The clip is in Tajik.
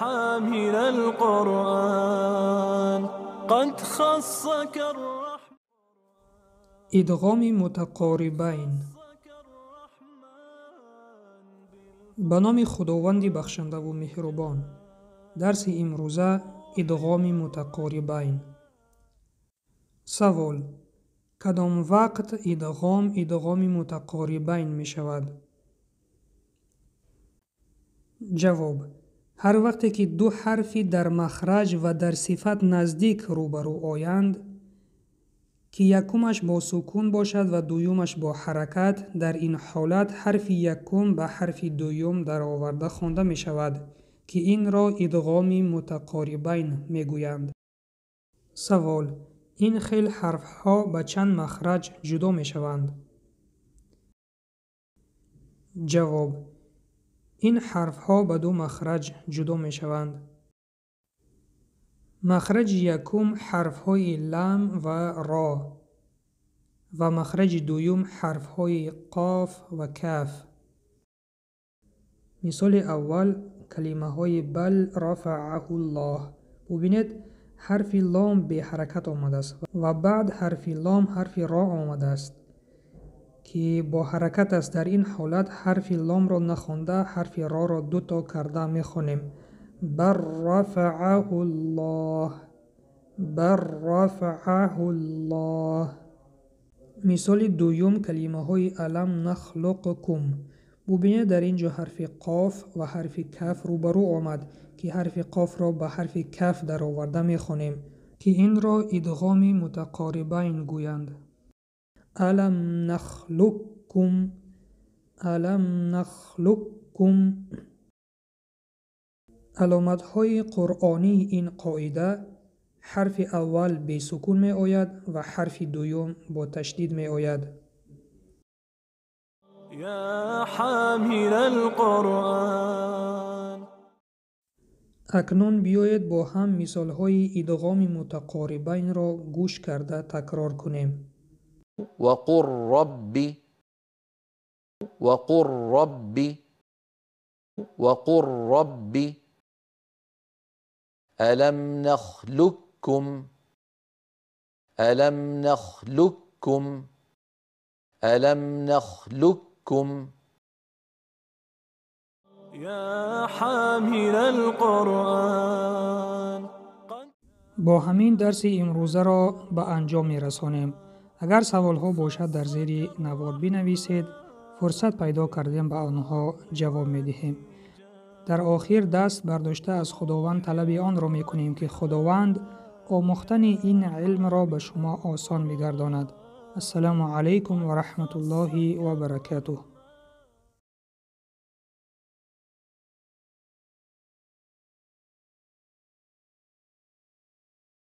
حامل القرآن قد خصك الرحمن. Идғоми мутақорибайн. Ба номи Худованди бахшандаву меҳрубон. Дарси имрӯза идғоми мутақорибайн. Савол: кадом вақт идғом идғоми мутақорибайн мешавад? Ҷавоб: ҳар вақте ки ду ҳарфи дар махраҷ ва дар сифат наздик рӯбарӯ оянд, ки якумаш бо сукун бошад ва дуюмаш бо ҳаракат, дар ин ҳолат ҳарфи якум ба ҳарфи дуюм дароварда хонда мешавад, ки инро идғоми мутақорибайн мегӯянд. Савол: ин хел ҳарфҳо ба чанд махраҷ ҷудо мешаванд? Ҷавоб: ин ҳарфҳо ба ду махраҷ ҷудо мешаванд. Махраҷи якум ҳарфҳои лам ва ро ва махраҷи дуюм ҳарфҳои қоф ва каф. Мисоли аввал калимаҳои бал рафаъаҳу ллоҳ. Бубинед, ҳарфи лом беҳаракат омадааст ва баъд ҳарфи лом ҳарфи ро омадааст, ки бо ҳаракат аст. Дар ин ҳолат ҳарфи ломро нахонда ҳарфи роро дуто карда мехонем. Бар рафаъаҳу ллоҳ, бар рафаъаҳу ллоҳ. Мисоли дуюм калимаҳои алам нахлуқкум. Бубинед, дар ин ҷо ҳарфи қоф ва ҳарфи каф рӯбарӯ омад, ки ҳарфи қофро ба ҳарфи каф дароварда мехонем, ки инро идғоми мутақорибайн гӯянд. Алам нахлуккум, алам нахлуккум. Аломатҳои қуръонии ин қоида: ҳарфи аввал бесукун меояд ва ҳарфи дуюм бо ташдид меояд. يا حامل القرآن. Акнун биёед бо ҳам мисолҳои идғоми мутақорибайнро гӯш карда такрор кунем. وقل رب، وقل رب، وقل رب ألم نخلقكم، ألم نخلقكم، ألم نخلقكم. يا حامل القرآن. Бо ҳамин дарси имрӯзаро ба анҷом мерасонем. Агар саволҳо бошад, дар зери навор бинависед. Фурсат пайдо кардем, ба онҳо ҷавоб медиҳем. Дар охир даст бардошта аз Худованд талаби онро мекунем, ки Худованд омӯхтани ин илмро ба шумо осон бигардонад. Ассалому алайкум ва раҳматуллоҳи ва баракатуҳ.